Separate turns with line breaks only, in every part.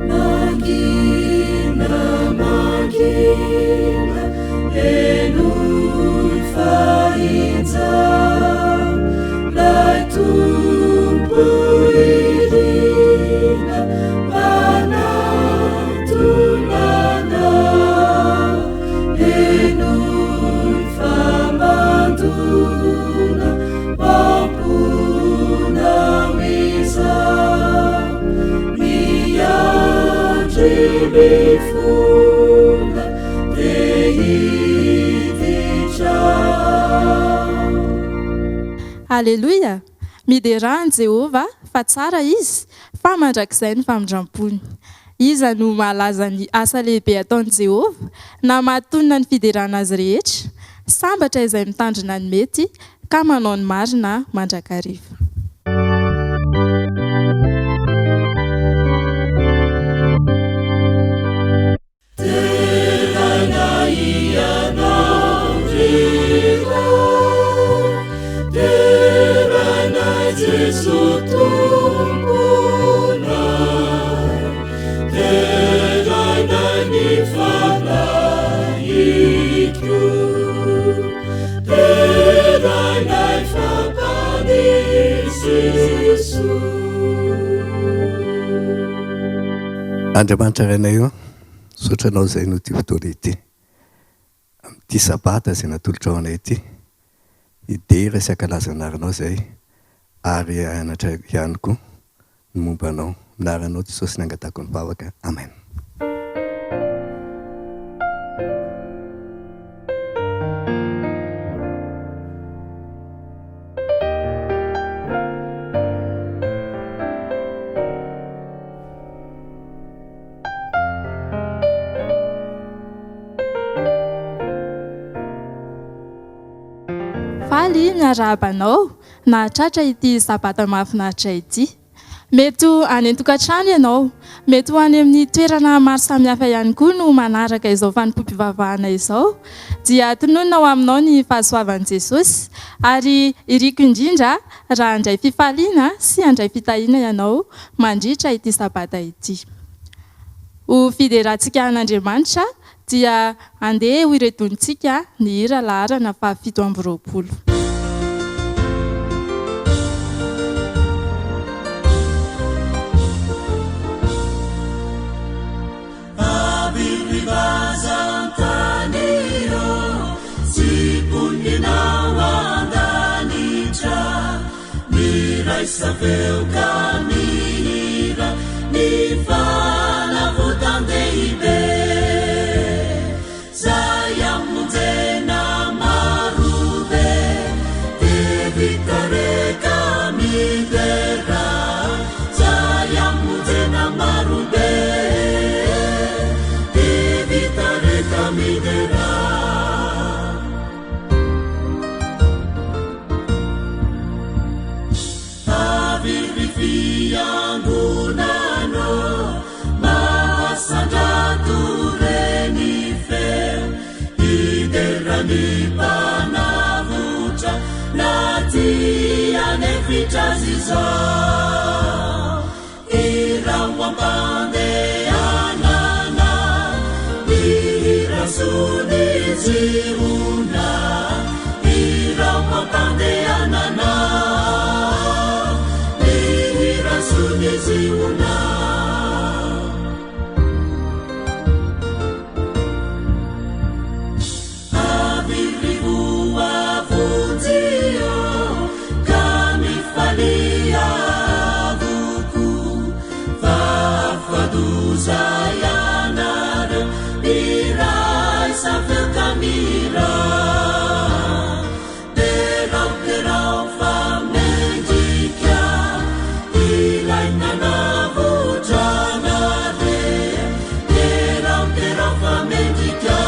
Mangina, mangina, henoy fa injao 'Lay Tompo irina manatona anao. Henoy fa mandona ao am-ponao izao. Miandry mifona te hiditra ao.
Aleloia! Miderà an'i Jehovah, fa tsara izy, fa mandrakizay ny famindram-pony. Iza no mahalaza ny asa lehibe ataon'i Jehovah, na mahatonina ny fiderana azy rehetra? Sambatra izay mitandrina ny mety, ka manao ny marina mandrakariva.
Deraina Ianao ry Ray, deraina Jeso Tomponay, deraina ny Fanahiko, deraina fa Mpamonjy Jeso.
Andriamanitra Rainay ô, Misaotra Anao izay noho ity fotoana ity, amin'ity Sabata izay natolotrao anay ity, hidera sy hankalaza ny anaranao izahay ary hianatra ihany koa ny momba Anao. Amin'ny anaranao Jesosy no angatahako ny vavaka. Amen.
Faly miarahaba anao nahatratra ity sabata mahafinaritra ity. Mety ho any an-tokantrano ianao, mety ho any amin'ny toerana maro samihafa ihany koa no manaraka izao fanompoam-pivavahana izao, dia tononina ho aminao ny fahasoavan'i Jesosy ary iriko indrindra raha handray fifaliana sy handray fitahiana ianao mandritra ity Sabata ity. Ho fiderantsika an'Andriamanitra dia andeha ho iredonintsika ny hira laharana faha 27.
mihirà. Derao, derao fa mendrika ilay nanavotra anareo. Derao, derao fa mendrika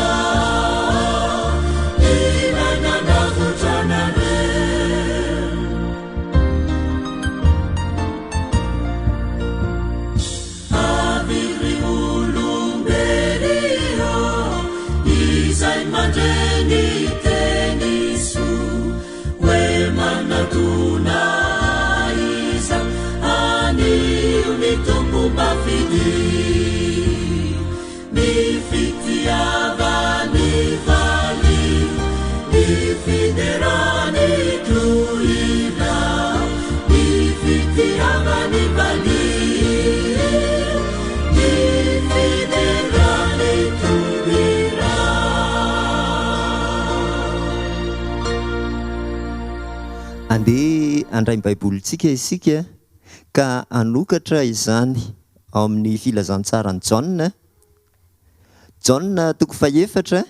ilay nanavotra anareo. Avy ry olombelio, izay mandre ny teny soa, hoe manatona iza, anio ny Tompo mba fidio. Ny fitiavany valio, ny fiderany tohina, ny fitiavany valio, ny fiderany tohina.
Andeha handray ny Baibolintsika isika ka hanokatra izany ao amin'ny Filazantsaran'i Jaona. Jaona toko fahefatra,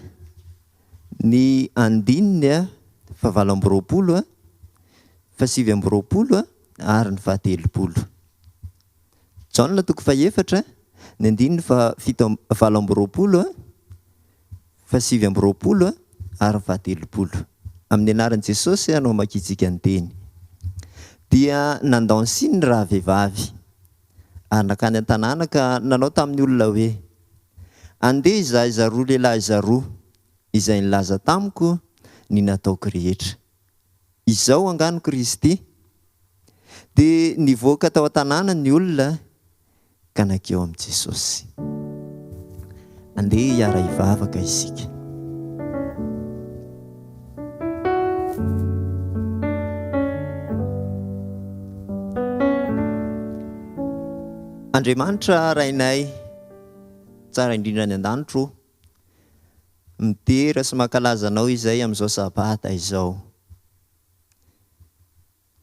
ny andininy fahavalo amby roapolo, fahasivy amby roapolo ary ny fahatelopolo. Jaona toko fahefatra, ny andininy fahafito valo amby roapolo, fahasivy amby roapolo ary ny fahatelopolo. Amin'ny anaran'i Jesosy no amakiantsika ny teny. Dia nandao ny siny rahavehivavy. Ary nankany an-tanàna ka nanao tamin'ny olona hoe, Andeha izahay zaroa lehilahy zaroa, izay nilaza tamiko ny nataoko rehetra. Izao angaha no Kristy? Dia nivoaka tao an-tanàna ny olona ka nankeo amin'i Jesosy. Andeha hiara-hivavaka isika. Andriamanitra Rainay tsara indrindra any an-danitra o, midera sy mankalaza Anao izay amin'izao Sabata izao.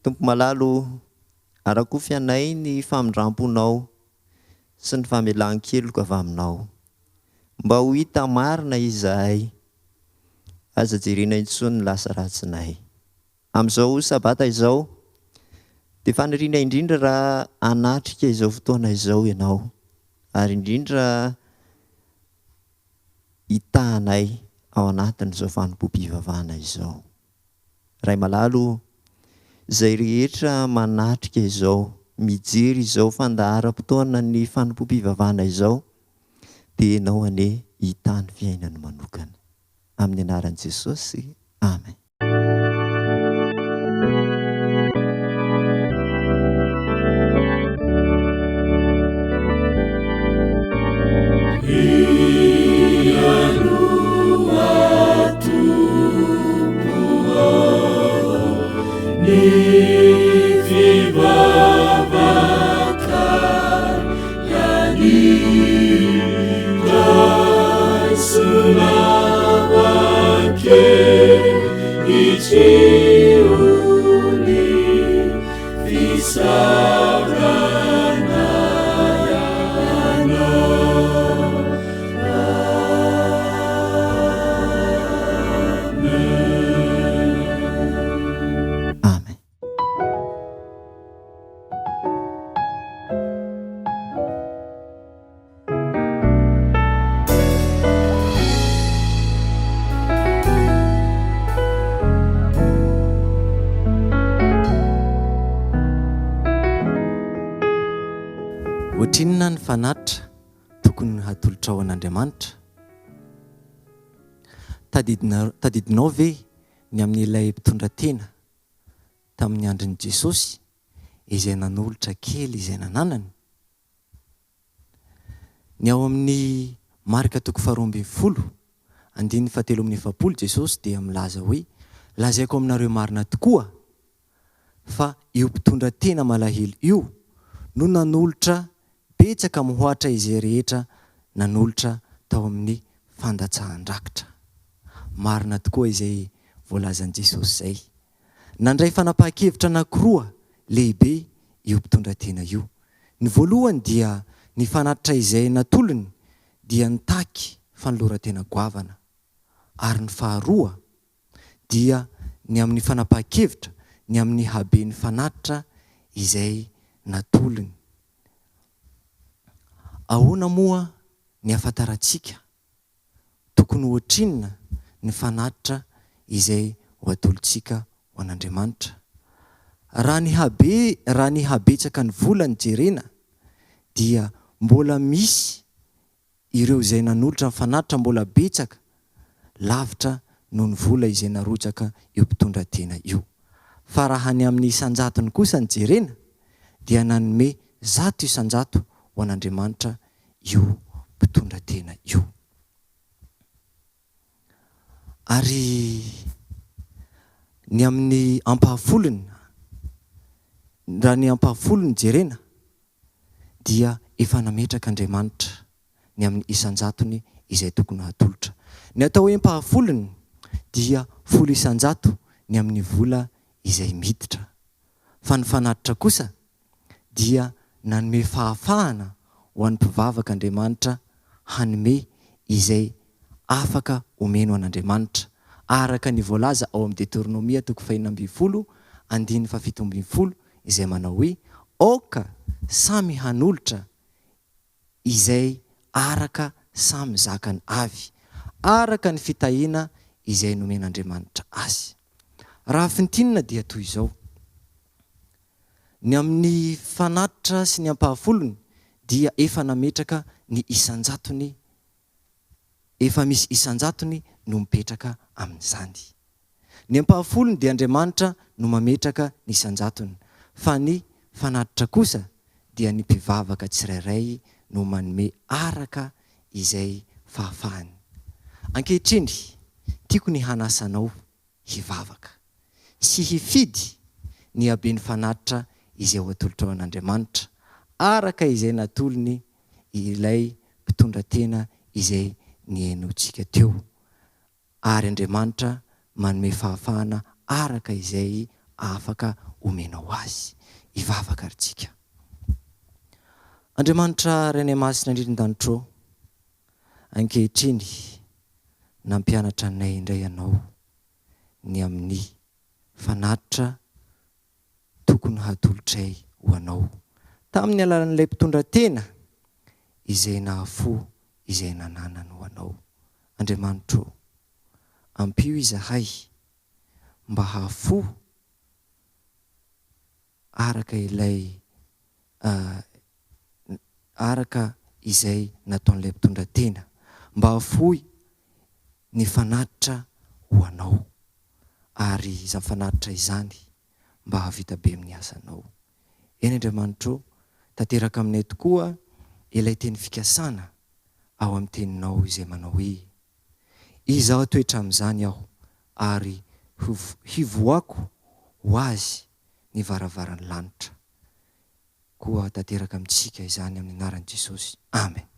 Tompo malala o, arakofy anay ny famindramponao sy ny famelan-keloka avy aminao. Mba ho hita marina izahay, aza jerena intsony ny lasa ratsinay. Amin'izao Sabata izao, dia faniriana indrindra raha hanatrika izao fotoana izao ianao, ary indrindra hitahanay ao anatin'izao fanompoam-pivavahana izao. Ray malala o, izay rehetra manatrika izao, mijery izao fandaharam-potoana ny fanompoam-pivavahana izao, dia Ianao anie hitahy ny fiainany manokana. Amin'ny anaran'i Jesosy, Amen. Amen.
Ohatrinona ny fanatitra tokony hatolotrao an'Andriamanitra? Tadidinao ve ny amin'ilay mpitondra tena tamin'ny andron'i Jesosy izay nanolotra kely izay nananany? Ny ao amin'ny Marka toko faharoa ambin'ny folo, andininy fahatelo amby efapolo Jesosy dia milaza hoe, Lazaiko aminareo marina tokoa fa io mpitondra tena malahelo io no nanolotra betsaka mihoatra izay rehetra nanolotra tao amin'ny fandatsahan-drakitra. Marina tokoa izay voalazan'i Jesosy izay. Nandray fanapahan-kevitra anankiroa lehibe io mpitondra tena io. Ny voalohany dia ny fanatitra izay natolony dia nitaky fanoloran-tena goavana. Ary ny faharoa dia ny amin'ny fanapahan-kevitra ny amin'ny haben'ny fanatitra izay natolony. Ahoana moa ny hahafantarantsika tokony ho ohatrinona ny fanatitra izay ho atolotsika ho an'Andriamanitra? Raha ny habe, raha ny habetsaka ny vola no jerena dia mbola misy ireo izay nanolotra ny fanatitra mbola betsaka lavitra noho ny vola izay narotsaka io mpitondra tena io. Fa raha ny amin'ny isan-jatony kosa no jerena dia nanome 100% ho an'Andriamanitra io mpitondra tena io. Ary ny amin'ny ampahafolony, raha ny ampahafolony jerena dia efa nametraka Andriamanitra ny amin'ny isan-jatony izay tokony hatolotra. Ny atao hoe ampahafolony dia 10% ny amin'ny vola izay miditra. Fa ny fanatitra kosa dia nanome fahafahana ho an'ny mpivavaka Andriamanitra hanome izay afaka omeny ho an'Andriamanitra, araka ny voalaza ao amin'ny Deteronomia toko fahenina ambin'ny folo andininy faha-17 izay manao hoe, Aoka samy hanolotra izay araka samy zakany avy, araka ny fitahiana izay nomen'Andriamanitra azy. Raha fintinina dia toy izao, Ny amin'ny fanatitra sy ny ampahafolony dia efa nametraka ny isan-jatony, efa misy isan-jatony no mipetraka amin'izany. Ny ampahafolony dia Andriamanitra no mametraka ny isan-jatony, fa ny fanatitra kosa dia ny mpivavaka tsirairay no manome araka izay fahafahany. Ankehitriny, tiako ny hanasa anao hivavaka sy hifidy ny haben'ny fanatitra izay ho atolotrao an'Andriamanitra, araka izay natolony ilay mpitondra tena izay nihainoantsika teo. Ary Andriamanitra manome fahafahana araka izay afaka omenao azy. Hivavaka ary tsika. Andriamanitra Rainay Masina indrindra an-danitra ô, ankehitriny nampianatra anay indray Ianao ny amin'ny fanatitra tokony hatolotray ho Anao tamin'ny alalan'ilay mpitondra tena izay nahafoa izay nananany ho Anao. Andriamanitro ô, ampio izahay mba hahafoa araka ilay araka izay nataon'ilay mpitondra tena, mba hahafoy ny fanatitra ho Anao, ary izany fanatitra izany mba hahavita be amin'ny asanao. Eny Andriamanitro ô, tanteraka aminay tokoa ilay teny fikasana ao amin'ny Teninao izay manao hoe, Izaho hatoetra amin'izany Aho, ary hivoako ho azy ny varavaran'ny lanitra. Koa tanteraka amintsika izany amin'ny anaran'i Jesosy. Amen.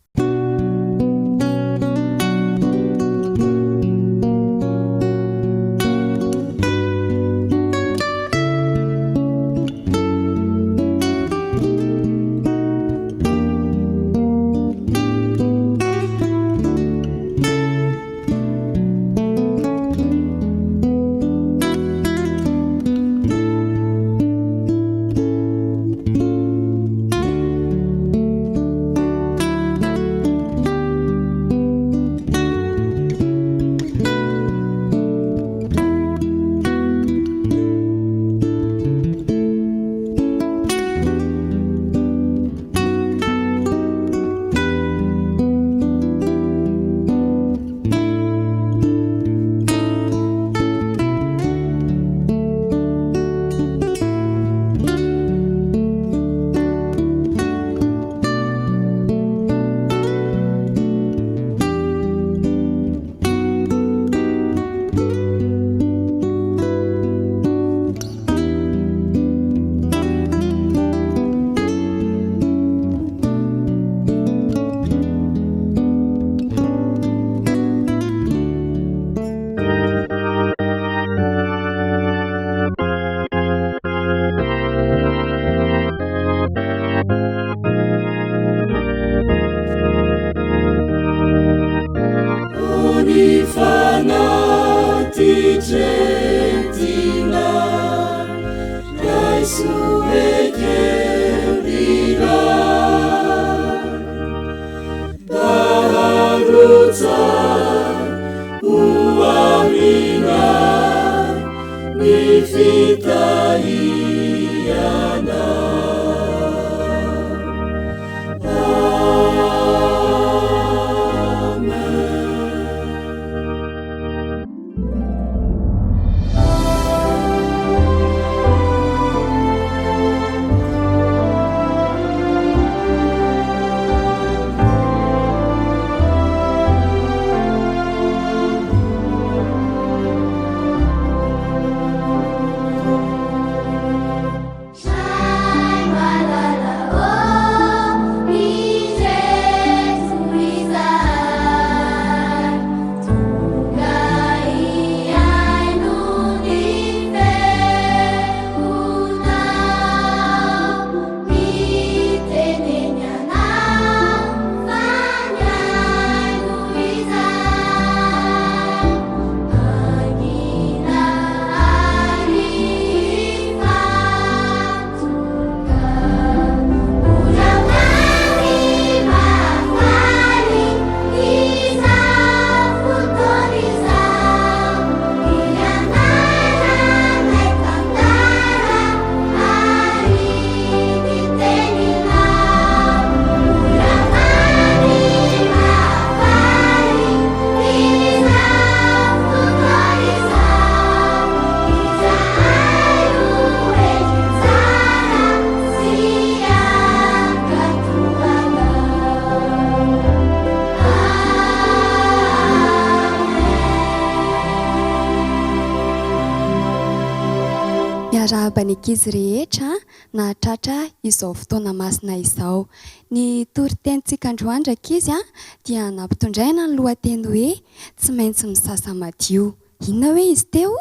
Miarahaba ny ankizy rehetra nahatratra izao fotoana masina izao. Ny toritenintsika androany rankizy dia nampitondraina ny lohateny hoe Tsy maintsy misasa madio. Inona hoe izy teo?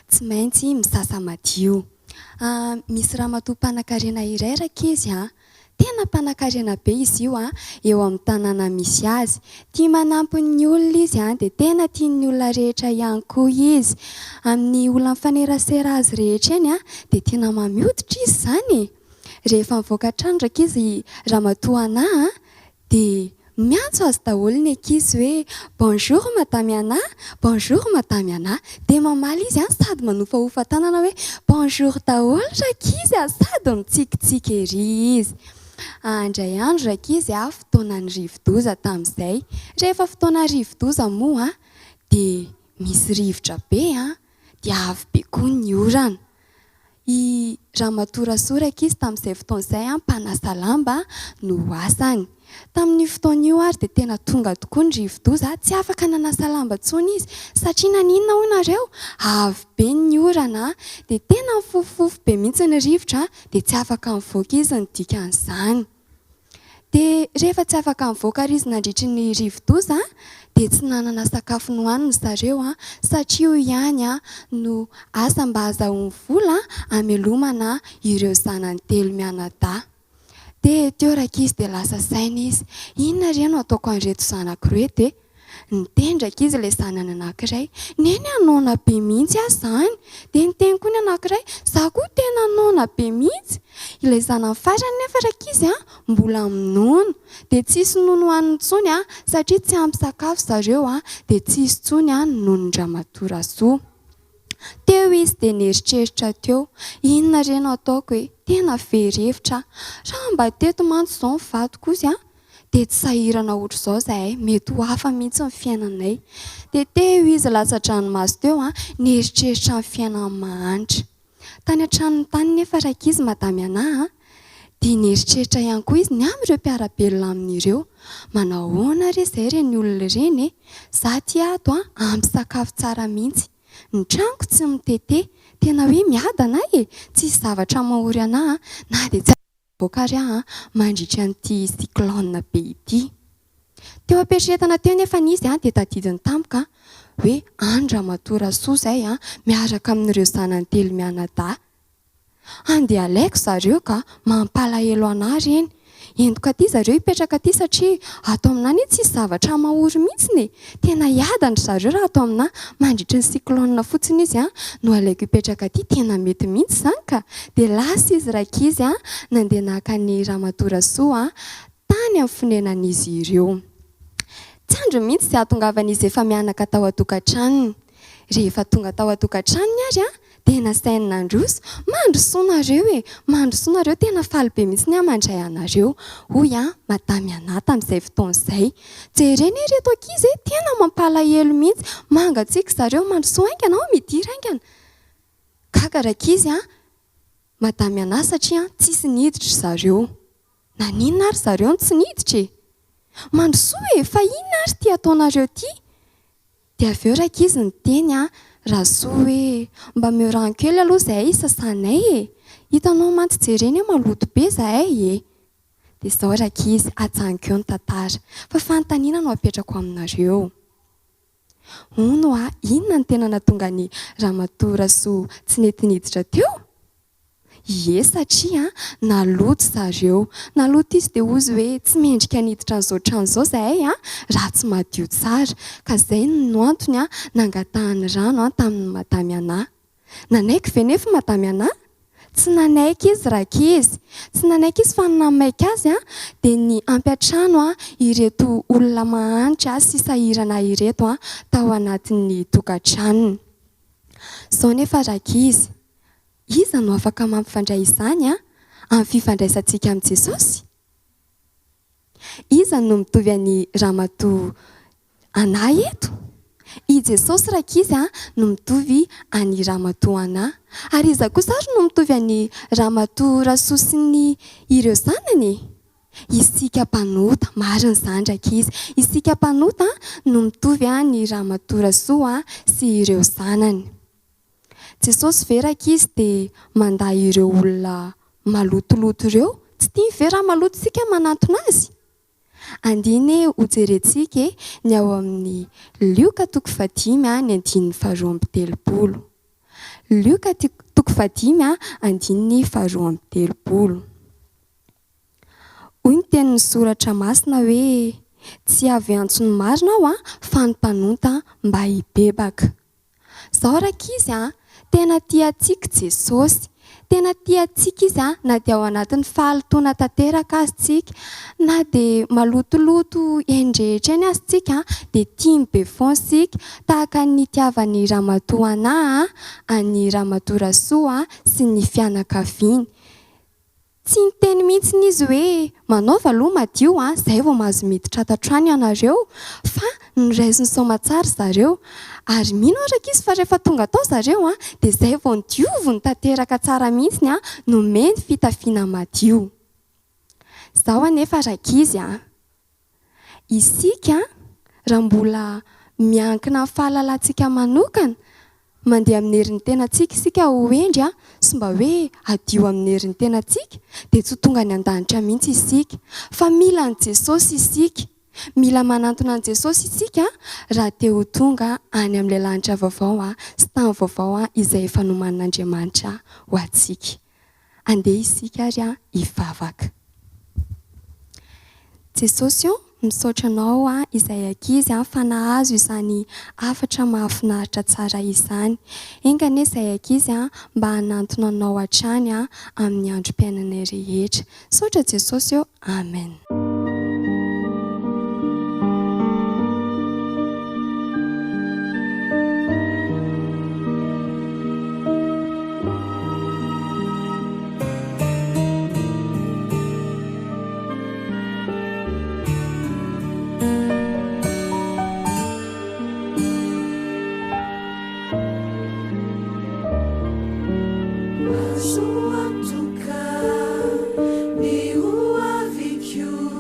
Tsy maintsy misasa madio. Misy ramatoa mpanankarena iray rankizy an! Tena mpanankarena be izy io an, eo amin'ny tanàna misy azy. Tia manampy ny olona izy an, dia tena tian'ny olona rehetra ihany koa izy. Amin'ny olona mifanerasera azy rehetra eny an, dia tena mamy hoditra izy izany e! Rehefa mivoaka trano rankizy ramatoa Anah an, Dia miantso azy daholo ny ankizy hoe bonjour madame Anna, bonjour madame Anna. Dia mamaly izy an, sady manofahofa tanana hoe bonjour daholo rankizy a, sady mitsikitsiky ery izy. Indray andro rankizy a, fotoanan'ny rivodoza tamin'izay. Rehefa fotoana rivodoza moa dia misy rivotra be an, dia avy be koa ny orana. I Ramatoa Rasoa rankizy tamin'izay fotoana izay mpanasa lamba no asany. Tamin'io fotoana io ary dia tena tonga tokoa ny rivodoza, tsy afaka nanasa lamba intsony izy satria naninona hoy nareo? Avy be ny orana dia tena nifofofofo be mihitsy ny rivotra dia tsy afaka nivoaka izy ny dikan'izany. Dia rehefa tsy afaka nivoaka ary izy nandritry ny rivodoza dia tsy nanana sakafo nohaniny zareo satria io ihany no asa mba azahoany vola hamelomana ireo zanany telo mianadahy. Dia teo rankizy dia lasa saina izy, inona re no ataoko an'ireto zanako ireto e? Niteny rankizy ilay zanany anankiray, Neny a, noana be mihitsy aho izany. Dia niteny koa ny anankiray, Izaho koa tena noana be mihitsy. Ilay zanany farany nefa rankizy a, mbola minono. Dia tsisy nono hohaniny intsony a, satria tsy ampy sakafo zareo a, dia tsisy intsony ny nonon-dRamatoa Rasoa. Teo izy dia nieritreritra teo, Inona re no ataoko e? Tena very hevitra aho. Raha mba teto mantsy izao ny vadiko ozy a, dia tsy sahirana ohatr'izao izahay, mety ho hafa mihitsy ny fiainanay. Dia teo izy latsa-dranomaso teo an, nieritreritra ny fiainan'ny mahantra. Tany an-tranony tany nefa rankizy Madame Anna an, dia nieritreritra ihany koa izy ny amin'ireo mpiara-belona aminy ireo. Manao ahoana re izay ireny olona ireny e? Za aty ato an, ampy sakafo tsara mihitsy. Ny tranoko tsy mitete, tena hoe miadana aho e, tsisy zavatra mahory anah an, na dia tsy. Mivoaka ary aho mandritra an'ity cyclone be ity. Teo am-pieritreretana teo nefa izy dia tadidiny tampoka hoe any Ramatoa Rasoa izay miaraka amin'ireo zanany telo mianadahy. Andeha alaiko zareo ka, mampalahelo anah ireny. Entiko aty zareo hipetraka aty satria ato aminah anie tsisy zavatra mahory mihitsiny e! Tena hiadana ry zareo raha ato aminah mandritry ny cyclone fotsiny izy no alaiko hipetraka aty, tena mety mihitsy izany ka! Dia lasa izy rankizy nandeha naka an'i Ramatoa Rasoa tany amin'ny fonenan'izy ireo. Tsy andriny mihitsy izay hahatongavan'izy efa-mianaka tao an-tokantranony. Rehefa tonga tao an-tokantranony ary dia nasainy nandroso, Mandrosoa nareo e! Mandrosoa nareo, tena faly be mihitsy aho mandray anareo, hoy aho Madame Anna tamin'izay fotoana izay. Jerena ireto ankizy e, tena mampalahelo mihitsy, mangatsiaka zareo, mandrosoa haingana aho, midira haingana. Gaga rankizy an, Madame Anna satria tsisy niditra ry zareo. Naninona ary zareo no tsy niditra e? Mandrosoa e, fa inona ary ity ataonareo ity? Dia avy eo rankizy niteny an Rasoa hoe, mba omeo rano kely aloha izahay hisasanay e! Hitanao mantsy jerena eo maloto be izahay e! Dia izao rankizy, ajanoko eo ny tantara, fa fanontaniana no apetrako aminareo. Hono hoa, inona no tena nahatonga an'i Ramatoa Rasoa tsy nety niditra teo? Ie satria naloto zareo. Naloto izy dia hozy hoe tsy mendrika ny hiditra an'izao trano izao zahay raha tsy madio tsara. Ka izay no antony nangatahany rano tamin'i Madame Anna. Nanaiky ve nefa Madame Anna? Tsy nanaiky izy rankizy. Tsy nanaiky izy fa ny nahamaika azy dia ny hampiantrano ireto olona mahantra sy sahirana ireto tao anatin'ny tokantranony. Izao nefa rankizy, Iza no afaka mampifandray izany amin'ny fifandraisantsika amin'i Jesosy? Iza no mitovy an'i Ramatoa Anna eto? I Jesosy rankizy no mitovy an'i Ramatoa Anna. Ary iza kosa ary no mitovy an'i Ramatoa Rasoa sy ny ireo zanany? Isika mpanota, marina izany rankizy, isika mpanota no mitovy an'i Ramatoa Rasoa sy ireo zanany. Jesosy ve rankizy dia mandà ireo olona malotoloto ireo? Tsy tiany ve raha maloto isika manantona azy? Andiny hojerentsika e, ny ao amin'ny Lioka toko fahadimy ny andininy faharoa amby telopolo. Lioka toko fahadimy andininy faharoa amby telopolo. Hoy ny tenin'ny soratra masina hoe, Tsy avy hiantso ny marina aho fa ny mpanota mba hibebaka. Zao rankizy a, tena tia antsika Jesosy. Tena tia antsika Izy a, na dia ao anatin'ny fahalotoana tanteraka aza tsika, na dia malotoloto eny rehetra eny aza tsika dia tiany be foana isika, tahaka ny nitiavan'i Ramatoa Anà an'i Ramatoa Rasoa sy ny fianakaviany. Tsy niteny mihitsiny izy hoe manaova aloha madio an, zay vao mahazo miditra ato an-trano ianareo fa noraisiny soamatsara zareo. Ary mino aho rankizy fa rehefa tonga tao zareo an, dia zay vao nodioviny tanteraka tsara mihitsiny an, nomeny fitafiana madio. Zao anefa rankizy an. Isika, raha mbola miankina amin'ny fahalalantsika manokana, mandeha amin'ny herin'ny tenantsika isika ho hendry sy mba hoe hadio amin'ny herin'ny tenantsika, dia tsy ho tonga any an-danitra mihitsy isika. Fa mila an'i Jesosy isika. Mila manantona an'i Jesosy isika raha te ho tonga any amin'ilay lanitra vaovao sy tany vaovao izay efa nomanin'Andriamanitra ho antsika. Andeha isika ary hivavaka. Jesosy ô, misaotra Anao izay ankizy fa nahazo izany hafatra mahafinaritra tsara izany. Enga anie izay ankizy mba hanantona Anao hatrany amin'ny androm-piainanay rehetra. Misaotra Jesosy ô. Amen.
Azo antoka ny ho aviko.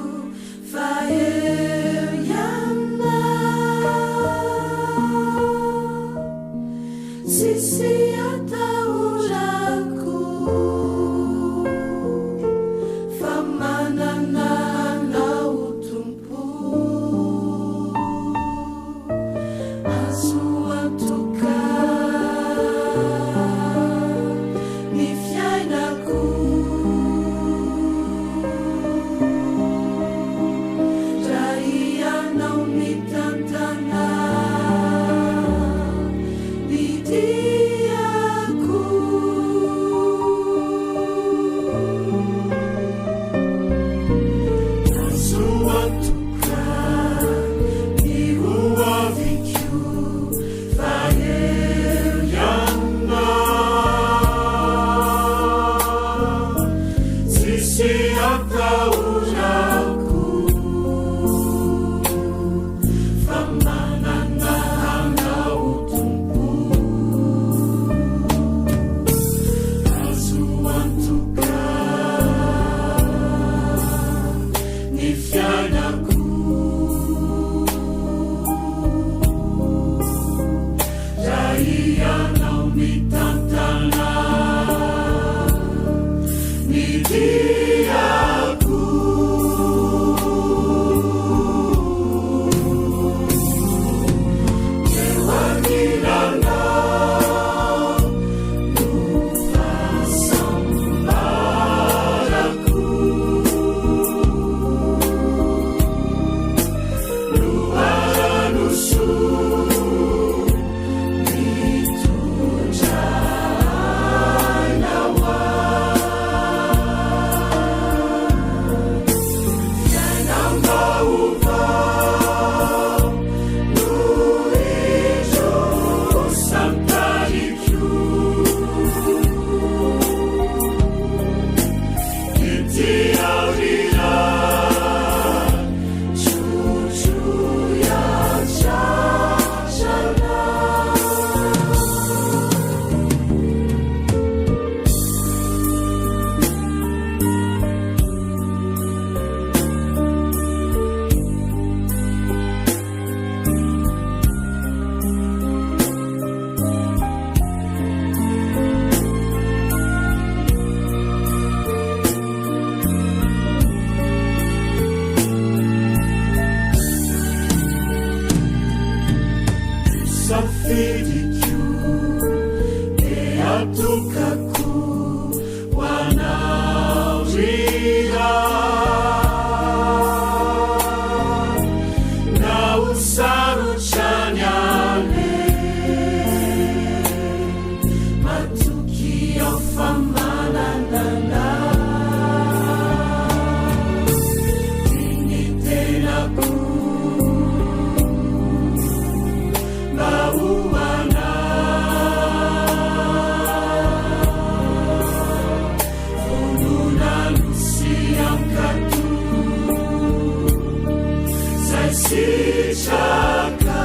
Sitraka.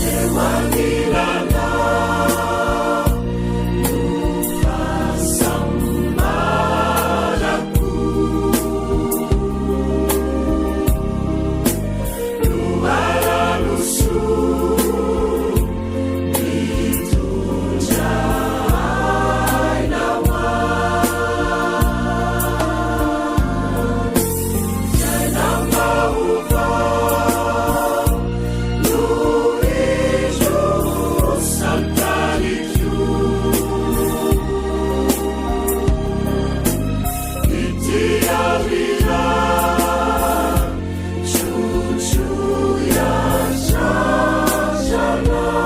Eo anilanao no fahasambarako. Loharano soa mitondra aina ho ahy. Fiainam-baovao no indro santariko. Ity avila trotroy an-tratranao.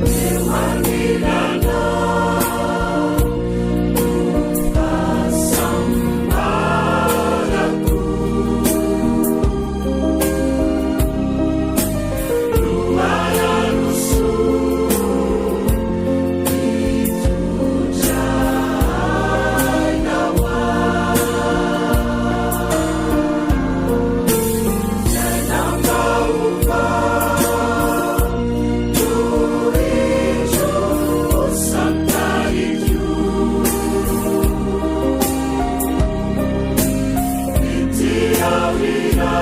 Eo anilanao no fahasambarako. Loharano soa mitondra aina ho ahy. Fiainam-baovao no indro santariko. Ity avila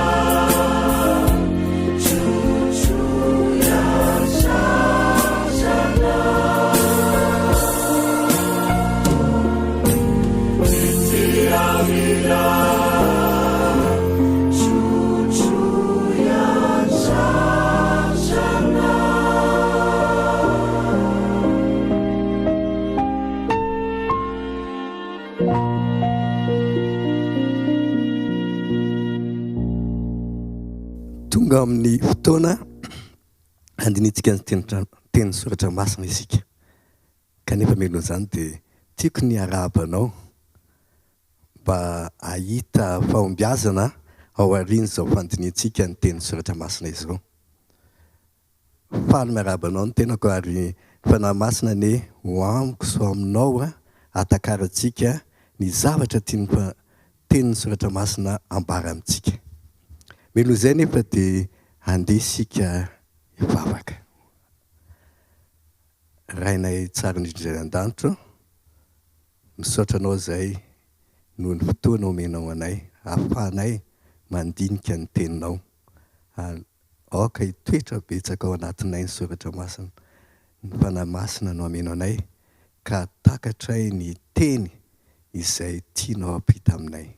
trotroy an-tratranao. Ity avila trotroy an-tratranao.
Tonga amin'ny fotoana handinihintsika ny tenin'ny soratra masina isika. Kanefa mialoha izany dia tiako ny hiarahaba anao mba hahita fahombiazana ao aorian'izao fandinihintsika ny tenin'ny soratra masina izao. Faly miarahaba anao ny tenako ary ny Fanahy Masina anie ho amiko sy ho aminao hahatakarantsika ny zavatra tian'ny tenin'ny soratra masina ambara amintsika. Mialoha izay anefa dia handeha isika hivavaka. Rainay tsara indrindra izay any an-danitra ô, misaotra anao izay noho ny fotoana omenao anay ahafahanay mandinika ny teninao. Aoka hitoetra betsaka ao anatinay ny soratra masina. Ny Fanahy Masina no hameno anay ka takatray ny teny izay tianao hampita aminay.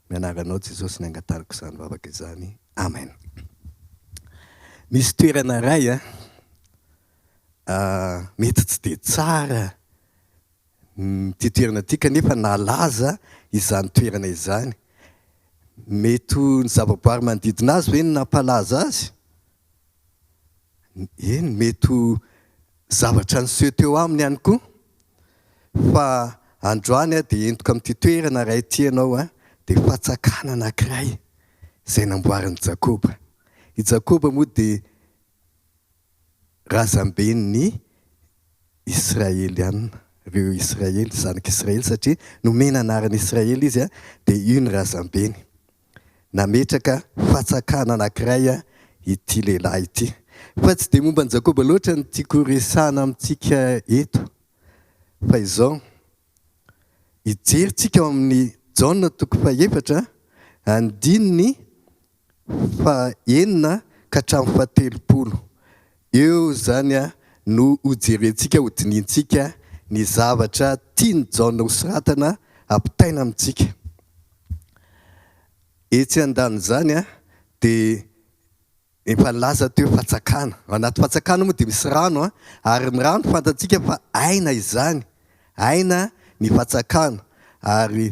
Ny anaranao Jesosy ny angatariko izany vavaka izany. Amen. Misy toerana iray a, mety tsy dia tsara ity toerana ity kanefa nalaza izany toerana izany. Mety ho ny zavaboary manodidina azy ve no nampalaza azy? Eny, mety ho zavatra niseho teo aminy ihany koa. Fa androany aho dia entiko amin'ity toerana iray ity ianao, dia fatsakana anankiray izay namboarin'i Jakoba. I Jakoba moa dia razamben'ny Israeliana, ireo Israely, zanak'i Israely, satria nomena anarana Israely izy, dia io ny razambeny. Nametraka fatsakana anankiray ity lehilahy ity. Fa tsy dia momba an'i Jakoba loatra no tiako horesahana amintsika eto, fa izao, hijery tsika ao amin'ny Jaona toko fahefatra, andininy fahenina ka hatramin'ny fahatelopolo. Eo izany no hojerentsika, hodinihintsika ny zavatra tian'i Jaona hosoratana hampitaina amintsika. Etsy andanin'izany dia efa nilaza teo fatsakana. Ao anaty fatsakana moa dia misy rano ary ny rano fantatsika fa aina izany, aina ny fatsakana ary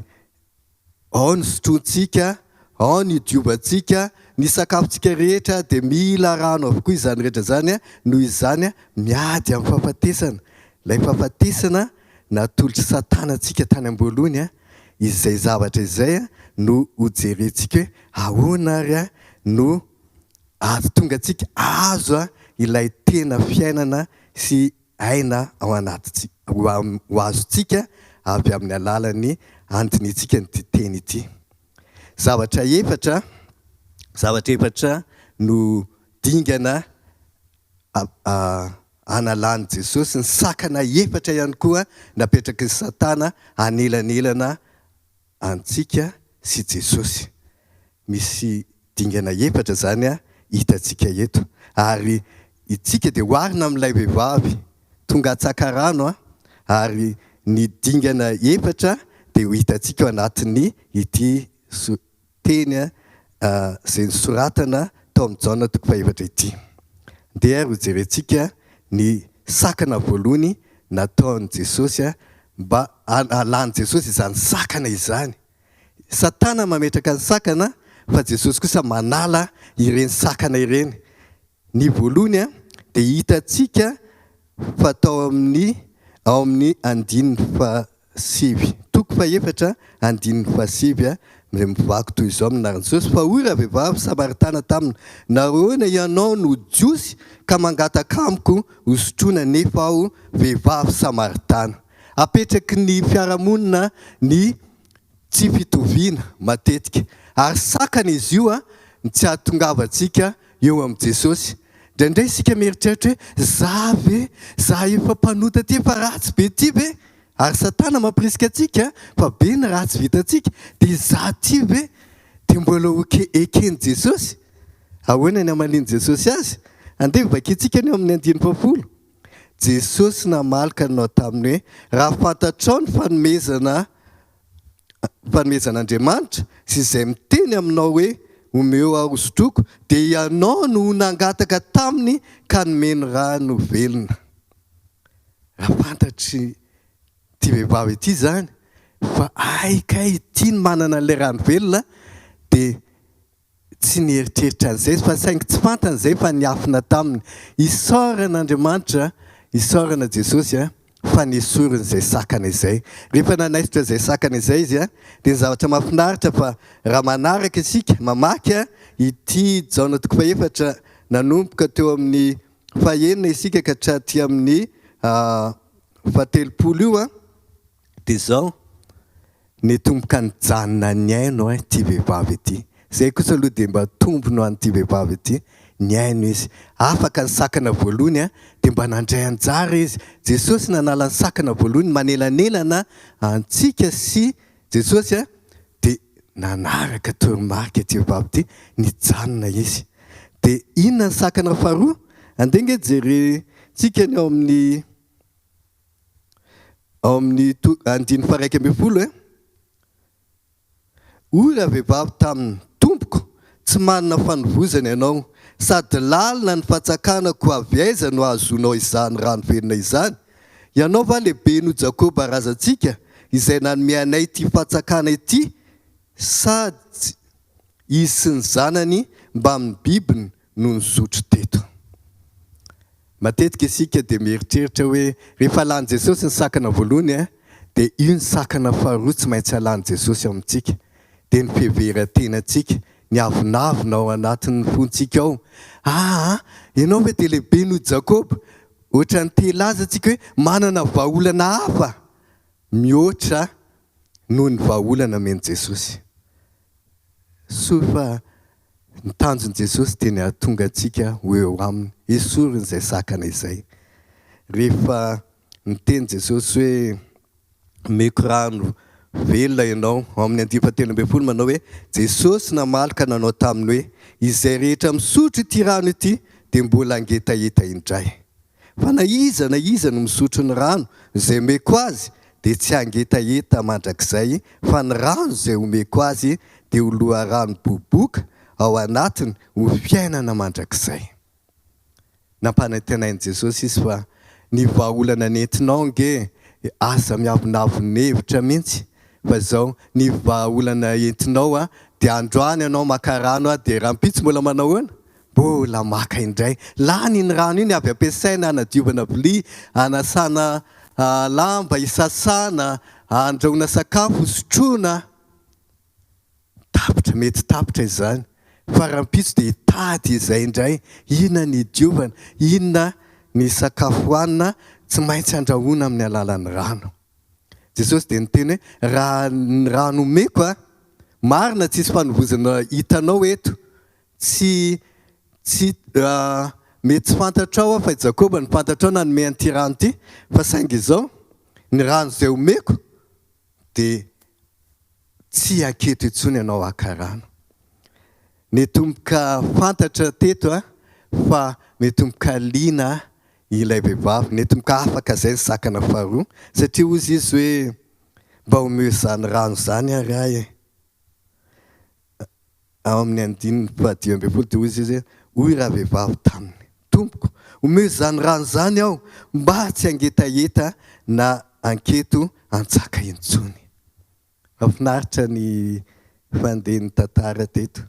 Ao ny sotrointsika, ao ny idiovantsika, ny sakafontsika rehetra dia mila rano avokoa izany rehetra izany, noho izany miady amin'ny fahafatesana, ilay fahafatesana natolotr'i Satana antsika tany am-boalohany, izay zavatra izay no hojerentsika hoe ahoana ary no ahatonga antsika hahazo ilay tena fiainana sy aina ao anatintsika. ho azontsika avy amin'ny alalan'ny andinihintsika an'ity teny ity. Zavatra efatra, zavatra efatra no dingana analan'i Jesosy ny sakana efatra ihany koa napetraky ny Satana hanelanelana antsika sy Jesosy. Misy dingana efatra izany hitantsika eto. Ary itsika dia oharina amin'ilay vehivavy tonga hatsaka rano ary ny dingana efatra dia ho hitantsika ao anatin'ny ity teny izay nosoratana tao amin'ny Jaona toko fahefatra ity. Ndeha ary hojerentsika ny sakana voalohany nataon'i Jesosy mba halan'i Jesosy izany sakana izany. Satana mametraka ny sakana fa Jesosy kosa manala ireny sakana ireny. Ny voalohany dia hitantsika fa tao amin'ny ao amin'ny andininy fahasivy, toko fahefatra andininy fahasivy izay mivaky toy izao amin'ny anaran'i Jesosy, Fa hoy ravehivavy Samaritana taminy, Nahoana ianao no Jiosy ka mangataka amiko hosotroina nefa aho vehivavy Samaritana? Apetraky ny fiarahamonina ny tsy fitoviana matetika, ary sakana izy io ny tsy hahatongavantsika eo amin'i Jesosy. Indraindray isika mieritreritra hoe, 'Za ve? Za efa mpanota ty, efa ratsy be ty ve? Ary Satana mampirisika antsika fa be ny ratsy vitantsika, dia za ty ve dia mbola ho eken'i Jesosy? Ahoana ny hamalian'i Jesosy azy? Andeha hovakintsika ny ao amin'ny andininy fahafolo. Jesosy namaly ka nanao taminy hoe, Raha fantatrao ny fanomezana fanomezan'Andriamanitra sy izay miteny aminao hoe, Omeo aho hosotroiko, dia ianao no ho nangataka taminy ka nomeny rano velona. Raha fantatr'ity vehivavy ity izany fa hay kay ity no manana an'ilay rano velona, dia Tsy nieritreritra an'izay izy fa saingy tsy fantany izay fa niafina taminy. Isaorana Andriamanitra, isaorana Jesosy a, fa nesoriny izay sakana izay. Rehefa nanaisotra izay sakana izay izy a, dia ny zavatra mahafinaritra fa raha manaraka isika, mamaky a, ity Jaona toko fahefatra nanomboka teo amin'ny fahenina isika ka hatraty amin'ny fahatelopolo io a, dia izao, Nitomboka nijanona nihaino ahy ity vehivavy ity. Izay kosa aloha dia mba tombony ho an'ity vehivavy ity, nihaino izy. Afaka ny sakana voalohany dia mba nandray anjara izy. Jesosy nanala ny sakana voalohany manelanelana antsika sy Jesosy dia nanaraka toromarika ity vehivavy ity, nijanona izy. Dia inona ny sakana faharoa? Andeha ange jerentsika ny ao amin'ny Ao amin'ny andininy faha-11 e. Hoy ravehivavy taminy, Tompoko, tsy manana fanovozana ianao, sady lalina ny fatsakana, koa avy aiza no hahazoanao izany rano velona izany? Ianao va lehibe noho Jakoba razantsika, izay nanome anay ity fatsakana ity, sady izy sy ny zanany mbamin'ny bibiny no nisotro teto. Matetika isika dia mieritreritra hoe rehefa alan'i Jesosy ny sakana voalohany dia io ny sakana faharoa tsy maintsy alan'i Jesosy ao amintsika, dia ny fiheveran-tenantsika, ny avonavona ao anatin'ny fontsika ao. Aa, ianao ve dia lehibe noho Jakoba? Ohatran'ny te hilaza isika hoe manana vahaolana hafa mihoatra noho ny vahaolana omen'i Jesosy. Soa fa ny tanjon'i Jesosy dia ny hahatonga antsika ho eo Aminy. Esoriny izay sakana izay. Rehefa niteny Jesosy hoe, Omeko rano velona ianao, ao amin'ny andiany fahatelo ambin'ny folo manao hoe, Jesosy namaly ka nanao taminy hoe, Izay rehetra misotro ity rano ity dia mbola hangetaheta indray. Fa na iza na iza no misotro ny rano izay omeko azy dia tsy hangetaheta mandrakizay, fa ny rano izay omeko azy dia ho loharano boboka ao anatiny ho fiainana mandrakizay. Nampanantenain'i Jesosy izy fa ny vahaolana nentinao ange aza miavonavona hevitra mihitsy fa izao ny vahaolana entinao dia androany ianao maka rano dia rahampitso mbola manao ahoana? Mbola maka indray. Lany iny rano iny avy ampiasaina hanadiovana vilia, hanasana lamba, hisasana, handrahoana sakafo, hosotroina. Tapitra, mety tapitra izany. Fa rahampitso dia hitady izay indray. Inona ny hidiovana? Inona ny sakafo hohanina? Tsy maintsy andrahoina amin'ny alalan'ny rano. Jesosy dia niteny hoe, raha ny rano omeko a, marina tsisy fanovozana hitanao eto, tsy, tsy, mety tsy fantatrao aho fa i Jakoba no fantatrao nanome an'ity rano ity, fa saingy izao, ny rano izay omeko dia tsy haketo intsony ianao haka rano. Nitomboka fantatra teto fa mitomboka liana ilay vehivavy, nitomboka afaka izay ny sakana faharoa, satria hozy izy hoe mba omeo izany rano izany ary ahy e. Ao amin'ny andininy fahadimy ambin'ny folo dia hoy izy hoe, Hoy ravehivavy taminy, Tompoko, omeo izany rano izany aho mba tsy hangetaheta na hanketo hantsaka intsony. Mahafinaritra ny fandehan'ny tantara teto.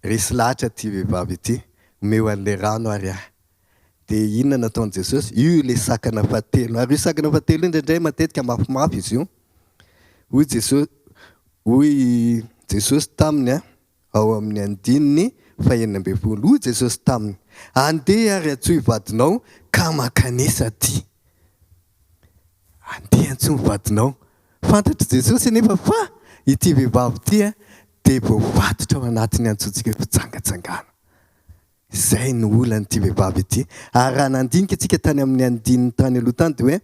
Resy lahatra ity vehivavy ity, omeo an'ilay rano ary aho. Dia inona nataon'i Jesosy? Io ilay sakana fahatelo. Ary io sakana fahatelo io indraindray matetika mafimafy izy io. Hoy Jesosy, hoy Jesosy taminy ao amin'ny andininy fahenina ambin'ny folo. Hoy Jesosy taminy, Andeha ary antsoy vadinao ka mankanesa aty. Andeha antsoy ny vadinao. Fantatr'i Jesosy anefa fa ity vehivavy ity dia voafatotra ao anatin'ny antsointsika hoe fijangajangana. Izay no olan'ity vehivavy ity. Ary raha nandinika isika tany amin'ny andininy tany aloha tany dia hoe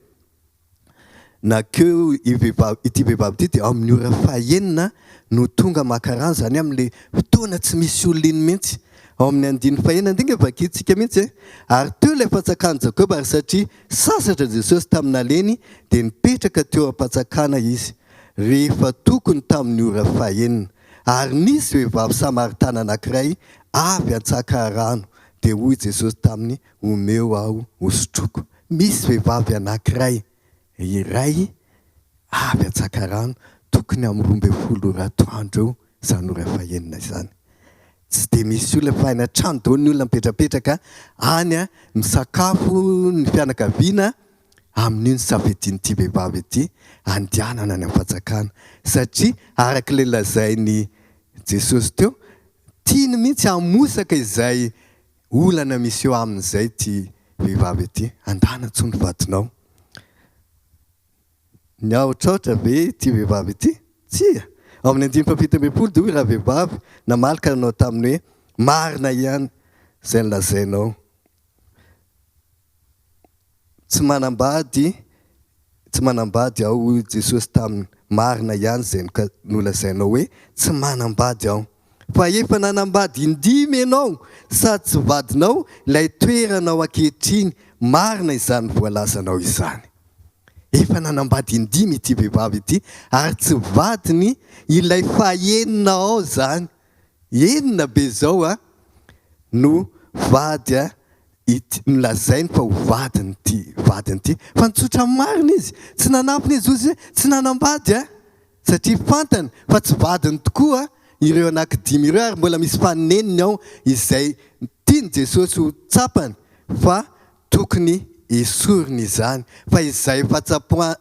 nankeo io vehivavy, ity vehivavy ity dia amin'ny ora fahenina no tonga maka rano, izany hoe amin'ilay fotoana tsy misy olona iny mihitsy. Ao amin'ny andininy fahenina, andeha vakintsika mihitsy e. Ary teo ilay fantsakan'i Jakoba, ary satria sasatra Jesosy tamin'ny naleny dia nipetraka teo am-pantsakana izy, rehefa tokony tamin'ny ora fahenina. Ary nisy vehivavy samaritana anankiray avy hantsaka rano, dia hoy Jesosy taminy, Omeo aho hosotroiko. Misy vehivavy anankiray iray avy hantsaka rano, tokony amin'ny 12 ora atoandro eo izany ora fahenina izany. Tsy dia misy olona fa any an-trano daholo ny olona mipetrapetraka any, misakafo ny fianakaviana, Amin'io ny safidian'ity vehivavy ity handehanana any amin'ny fanjakana satria araka ilay lazain'i Jesosy teo, tiany mihitsy hamosaka izay olana misy eo aminy izay ity vehivavy ity. Andana intsony ny vadinao. Niahotrahotra ve ity vehivavy ity? Tsia! Ao amin'ny andininy fahafito ambin'ny folo dia hoy ravehivavy namaly ka nanao taminy hoe, Marina ihany izay nolazainao. Tsy manambady, tsy manambady aho, hoy Jesosy taminy, marina ihany izay nolazainao hoe, tsy manambady aho. Fa efa nanambady indimy ianao, sady tsy vadinao ilay toeranao ankehitriny, marina izany voalazanao izany. Efa nanambady indimy ity vehivavy ity, ary tsy vadiny ilay fahenina ao izany. Enina be izao a no vady a ity nolazainy fa ho vadiny ity vadiny ity fa nitsotra marina izy tsy nanampina izy ozy hoe tsy nanambady a satria fantany fa tsy vadiny tokoa ireo anaky dimy ireo ary mbola misy faneniny ao izay tiany Jesosy ho tsapany fa tokony esoriny izany fa izay fatsapoa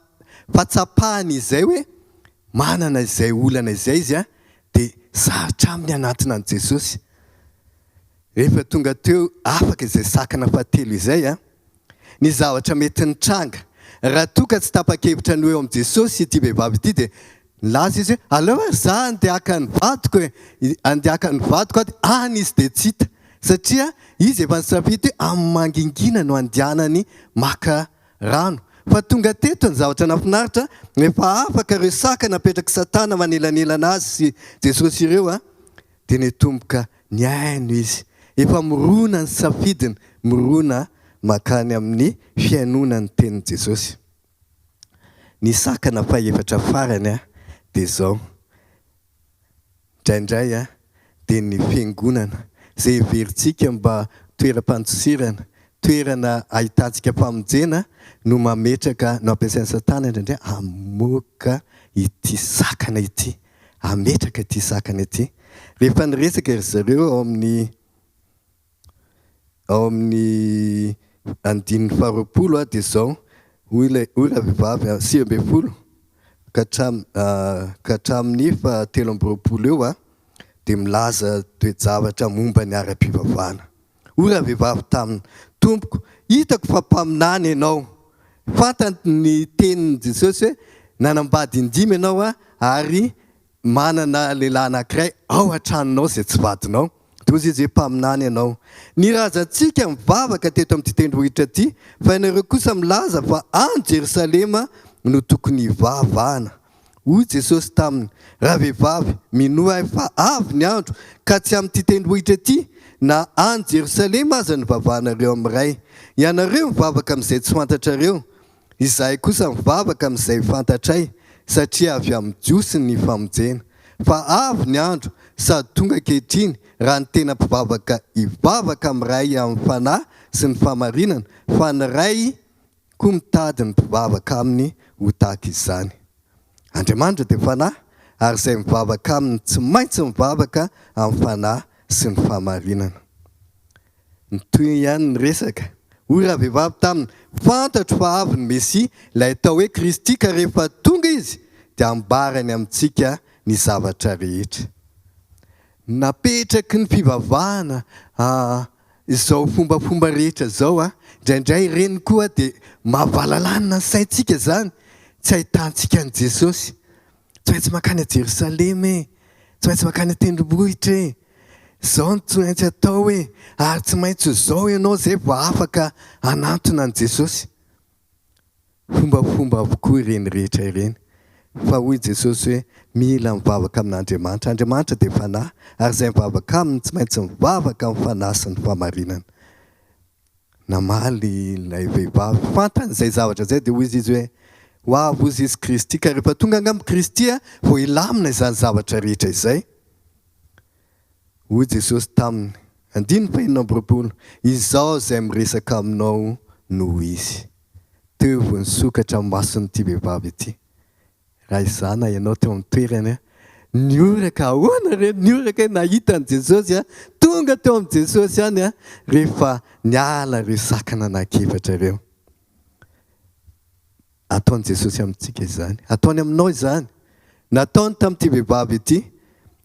fatsapany izay hoe manana izay olana izay izy a dia sarotra aminy hanatona an'i Jesosy. Rehefa tonga teo afaka izay sakana fahatelo izay, ny zavatra mety nitranga, raha toa ka tsy tapa-kevitra ny ho eo amin'i Jesosy ity vehivavy ity dia nilaza izy hoe, aleo ary za andeha haka ny vadiko e, andeha haka ny vadiko aho dia any izy dia tsy hita. Satria izy efa nisafidy hoe amin'ny mangingina no andehanany maka rano. Fa tonga teto ny zavatra nahafinaritra, rehefa afaka ireo sakana napetrak'i Satana manelanelana azy sy Jesosy ireo, dia nitomboka nihaino izy. Efa mirona ny safidiny, mirona mankany amin'ny fihainoana ny tenin'i Jesosy. Ny sakana fahefatra farany dia izao. Indraindray dia ny fiangonana, izay heverintsika mba toeram-pandosirana, toerana ahitantsika famonjena, no mametraka, no ampiasain'i Satana indraindray hamoaka ity sakana ity, hametraka ity sakana ity. Rehefa niresaka ry zareo ao amin'ny Ao amin'ny andininy faharoapolo dia izao, hoy ilay, hoy ravehivavy, 19 ka hatramin'ny, ka hatramin'ny fahatelo amby roapolo eo dia milaza toe-javatra momba ny ara-pivavahana. Hoy ravehivavy taminy, Tompoko, hitako fa mpaminany ianao. Fantany ny tenin'i Jesosy hoe nanambady indimy ianao ary manana lehilahy anankiray ao an-tranonao izay tsy vadinao. Dia hoy izy hoe mpaminany ianao. Ny razantsika mivavaka teto amin'ity tendrombohitra ity, fa ianareo kosa milaza fa any Jerosalema no tokony hivavahana. Hoy Jesosy taminy, Ravehivavy, minoa Ahy fa avy ny andro, ka tsy amin'ity tendrombohitra ity, na any Jerosalema aza no hivavahanareo amin'ny Ray. Ianareo mivavaka amin'izay tsy fantatrareo, izahay kosa mivavaka amin'izay fantatray, satria avy amin'ny Jiosy ny famonjena. Fa avy ny andro, sady tonga ankehitriny, raha ny tena mpivavaka hivavaka amin'ny Ray amin'ny fanahy sy ny fahamarinana, fa ny Ray koa mitady ny mpivavaka aminy ho tahaka izany. Andriamanitra dia Fanahy, ary izay mivavaka aminy tsy maintsy mivavaka amin'ny Fanahy sy ny fahamarinana. Nitohy ihany ny resaka. Hoy ravehivavy taminy, Fantatro fa avy ny Mesia, ilay atao hoe Kristy, ka rehefa tonga Izy, dia hambarany amintsika ny zavatra rehetra. Napetraky ny fivavahana izao fombafomba rehetra izao a! Indraindray ireny koa dia mahavalalanina ny saintsika izany, tsy ahitantsika an'i Jesosy. Tsy maintsy mankany a Jerosalema e! Tsy maintsy mankany an-tendrombohitra e! Izao no tsy maintsy atao e! Ary tsy maintsy ho izao ianao izay vao afaka hanantona an'i Jesosy. Fombafomba avokoa ireny rehetra ireny. Fa hoy Jesosy hoe, Mila mivavaka amin'Andriamanitra. Andriamanitra dia Fanahy, ary izay mivavaka Aminy tsy maintsy mivavaka amin'ny Fanahy sy ny fahamarinana. Namaly ilay vehivavy, fantany izay zavatra izay, dia hoy izy hoe, Ho avy hozy izy Kristy, ka rehefa tonga angamba Kristy vao hilamina izany zavatra rehetra izay. Hoy Jesosy taminy, andininy fahenina amby 20, Izaho izay miresaka aminao no Izy. Teo vao nisokatra ny mason'ity vehivavy ity. Raha izaho na ianao teo amin'ny toerany, nihoraka ahoana re? Nihoraka hoe nahita an'i Jesosy, tonga teo amin'i Jesosy ihany rehefa niala ireo sakana anankiefatra ireo. Ataon'i Jesosy amintsika izany. Ataony aminao izany. Nataony tamin'ity vehivavy ity.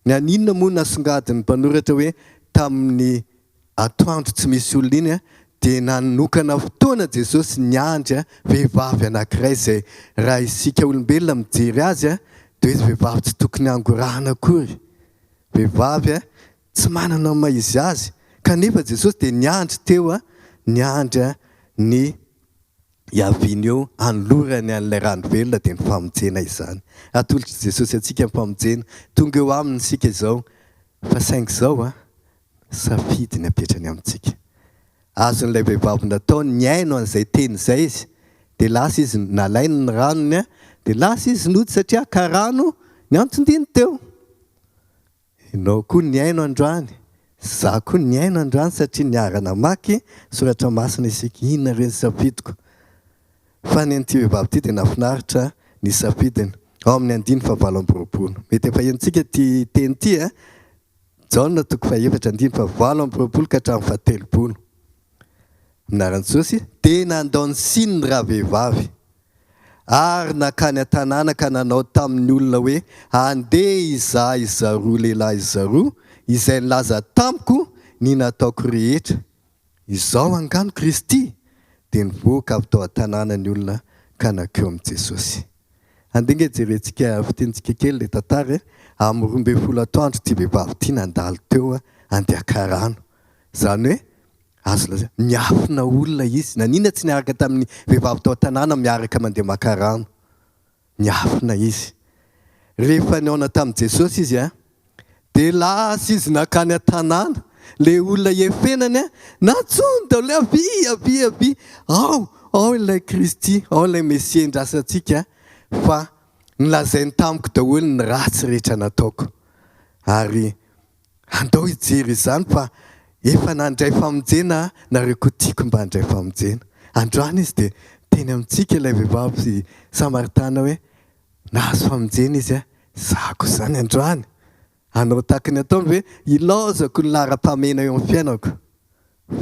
Naninona moa nasongadin'ny mpanoratra hoe tamin'ny atoandro tsy misy olona iny dia nanokana fotoana Jesosy niandry vehivavy anankiray izay raha isika olombelona mijery azy dia hoe vehivavy tsy tokony hangorahana akory. Vehivavy tsy manana ny maha izy azy. Kanefa Jesosy dia niandry teo, niandry ny hiaviany eo hanolorany an'ilay rano velona dia ny famonjena izany. Atolotr'i Jesosy antsika ny famonjena. Tonga eo aminy isika izao. Fa saingy izao an, safidy ny apetrany amintsika. Azon'ilay vehivavy natao ny nihaino an'izay teny izay izy. Dia lasa izy, nalainy ny ranony an, dia lasa izy nody satria haka rano ny anton-diany teo. Ianao koa nihaino androany, izaho koa nihaino androany satria niara-namaky soratra masina isika. Inona re ny safidiko? Fa ny an'ity vehivavy ity dia nahafinaritra ny safidiny. Ao amin'ny andininy fahavalo amby 20. Mety efa henontsika ity teny ity eh? Jaona toko fahaefatra andininy fahavalo amby 20 ka hatramin'ny faha-30. Amin'ny anaran'i Jesosy, dia nandao ny sininy ravehivavy. Ary nankany an-tanàna ka nanao tamin' ny olona hoe, Andeha hizaha izaroa lehilahy izaroa, izay nilaza tamiko ny nataoko rehetra. Izao angaha no Kristy? Dia nivoaka avy tao an-tanàna ny olona ka nankeo amin'i Jesosy. Andeha ange jerentsika fintinitsika kely ilay tantara e! Amin'ny 12 atoandro ity vehivavy ity nandalo teo andeha haka rano. Izany hoe Azo lazaina, niafina olona izy. Naninona tsy niaraka tamin'ny vehivavy tao an-tanàna miaraka mandeha maka rano? Niafina izy. Rehefa nihaona tamin'i Jesosy izy, dia lasa izy nankany an-tanàna. Ilay olona iefenany, nantsoiny daholo hoe, Avia, avia, avia. Ao, ao ilay Kristy, ao ilay Mesia endrasantsika, fa nolazainy tamiko daholo ny ratsy rehetra nataoko. Ary Andao hijery izany fa efa nandray famonjena nareo koa tiako mba handray famonjena. Androany izy dia miteny amintsika ilay vehivavy samaritana hoe nahazo famonjena izy a, za koa izany androany hanao tahaka ny ataony ve ilaozako ny laharam-pahamehana eo amin'ny fiainako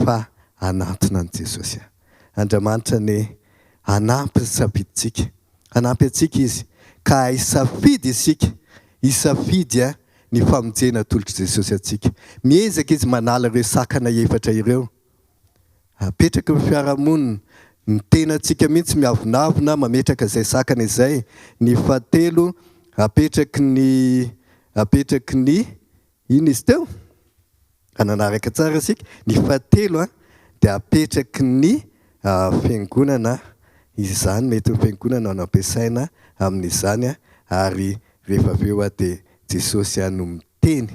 fa hanantona an'i Jesosy aho. Andriamanitra anie hanampy ny safidintsika. Hanampy antsika Izy ka hisafidy isika, hisafidy ny famonjena atolotr'i Jesosy antsika. Miezaka Izy manala ireo sakana efatra ireo. Apetraky ny fiarahamonina, Ny tenantsika mihitsy miavonavona mametraka izay sakana izay. Ny fahatelo, apetraky ny, apetraky ny, inona izy teo? Raha nanaraka tsara isika, ny fahatelo dia apetraky ny fiangonana izany, mety ho fiangonana no ampiasaina amin'izany ary rehefa avy eo dia Jesosy no miteny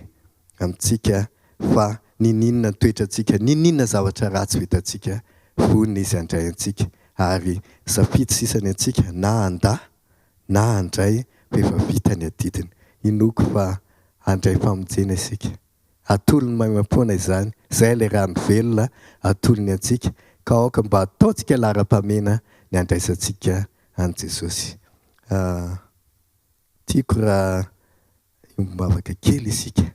amintsika fa niniana ny toetrantsika, niniana zavatra ratsy vitantsika, vonona Izy handray antsika ary safidy sisa ny antsika na handà na handray fa efa vita ny adidiny. Inoako fa handray famonjena isika. Atolony maimaimpoana izany, izay ilay rano velona atolony antsika, ka aoka mba hataontsika laharam-pahamehana ny handraisantsika an'i Jesosy. Tiako raha hiombom-bavaka kely isika,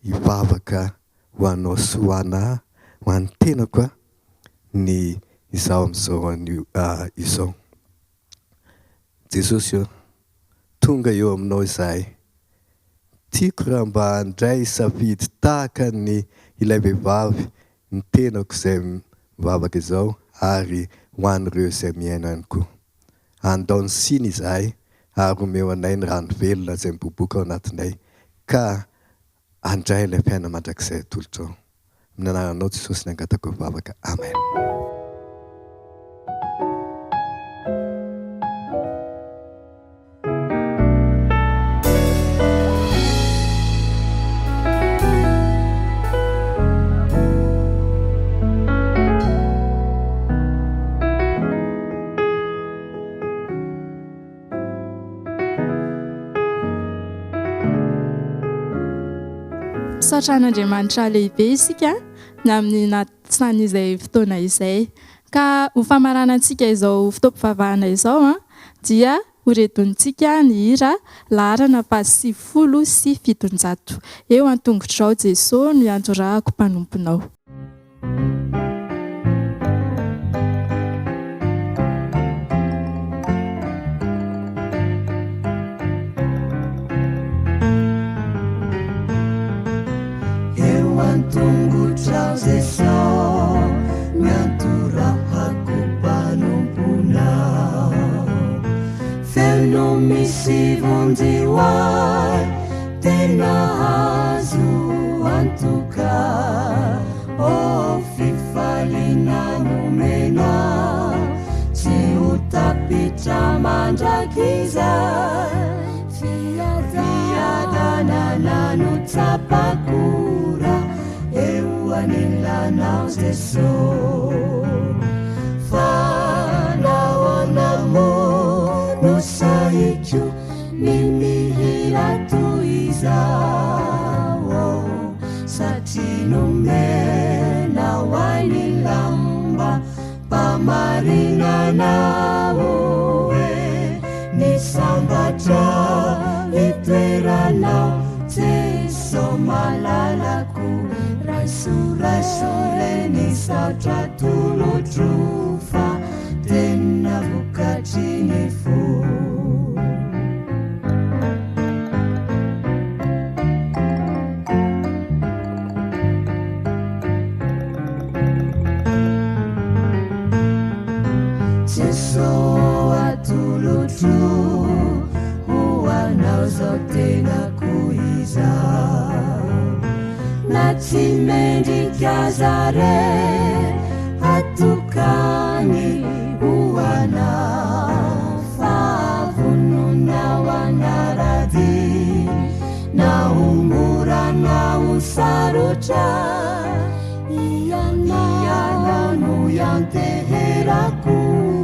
hivavaka ho anao sy ho anà, ho an'ny tenako aho, ny izaho amin'izao anio izao. Jesosy ô, tonga eo aminao izahay. Tiako raha mba handray safidy tahaka ny ilay vehivavy ny tenako izay mivavaka izao ary ho an'ireo izay mihaino ihany koa. Andao ny siny izahay ary omeo anay ny rano velona izay miboboka ao anatinay ka handray ilay fiainana mandrakizay atolotrao. Amin'ny anaranao Jesosy ny angatako vavaka. Amen.
Misaotra an'Andriamanitra lehibe isika ny amin'ny nahatsany izay fotoana izay. Ka ho famaranantsika izao fotoam-pivavahana izao dia horedonintsika ny hira laharana faha 790. Eo an-tongotrao Jeso no iantorahako mpanomponao.
Eo an-tongotrao Jeso miantorahako mpanomponao Feno misy vonjy ho ahy tena azo antoka Oh fifaliana nomenao tsy ho tapitra mandrakizay Fiadanana no tsapako raha eo anilanao Jeso Fa nahoana moa no sahiko ny mihira toy izao Satria nomenao ahy ny lamba Mpamarinana hoe ny sambatra itoeranao Jeso malalako Raiso raiso re ny sarotra atolotro Fa tena vokatry ny fo. Jeso atolotro ho anao zao tenako izao Na tsy mendrika aza re atokany ho anao Fa vonona ho anara-dia Na ho mora na ho sarotra Ianao no ianteherako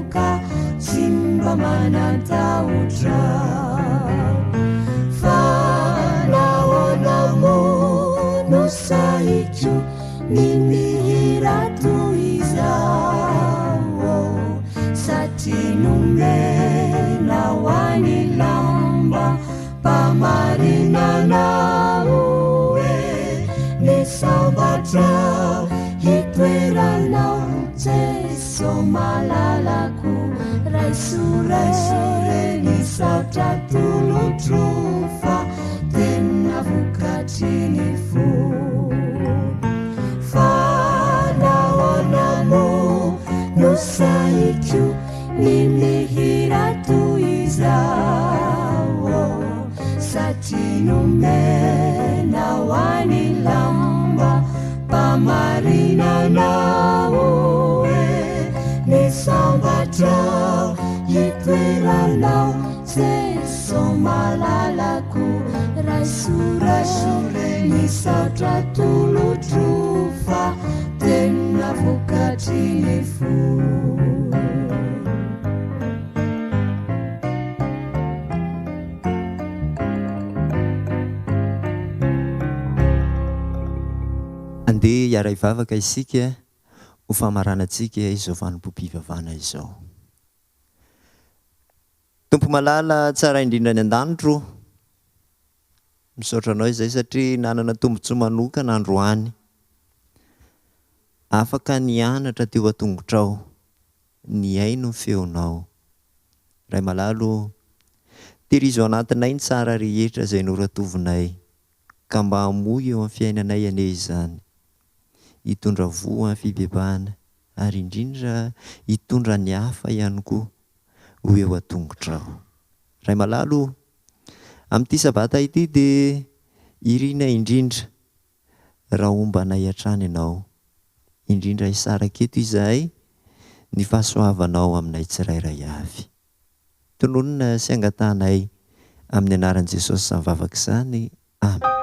ka tsy mba manan-tahotra Fa nahoana moa no sahiko ny mihira toy izao Satria nomenao ahy ny lamba Mpamarinana hoe ny sambatra hitoeranao Jeso malalako Raiso raiso re ny sarotra atolotro Fa tena vokatry ny fo Fa nahoana moa no. sahiko ny mihira toy izao satria nomenao ahy ny lamba mpamarinanao e ny sambatra itoeranao Jeso malalako raiso raiso re ny saotra atolotro fa tena vokatry ny fo.
Andeha hiara-hivavaka isika ho famaranantsika izao fanompoam-pivavahana izao. Tompo malala tsara indrindra any an-danitra o! Misaotra anao izay satria nanana tombotsoa manokana androany. Afaka nianatra teo an-tongotrao, nihaino ny feonao. Ray malala o! Tehirizo anatinay ny tsara rehetra izay noratovinay, ka mba hamoy eo amin'ny fiainanay anie izany. Hitondra voa amin'ny fibebahana ary indrindra hitondra ny hafa ihany koa ho eo an-tongotrao. Ray malala o! Amin'ity sabata ity dia irina indrindra raha homba anay hatrany Ianao, indrindra hisaraka eto izahay ny fahasoavanao aminay tsirairay avy. Tononina sy angatahanay amin'ny anaran'i Jesosy izany vavaka izany. Amen.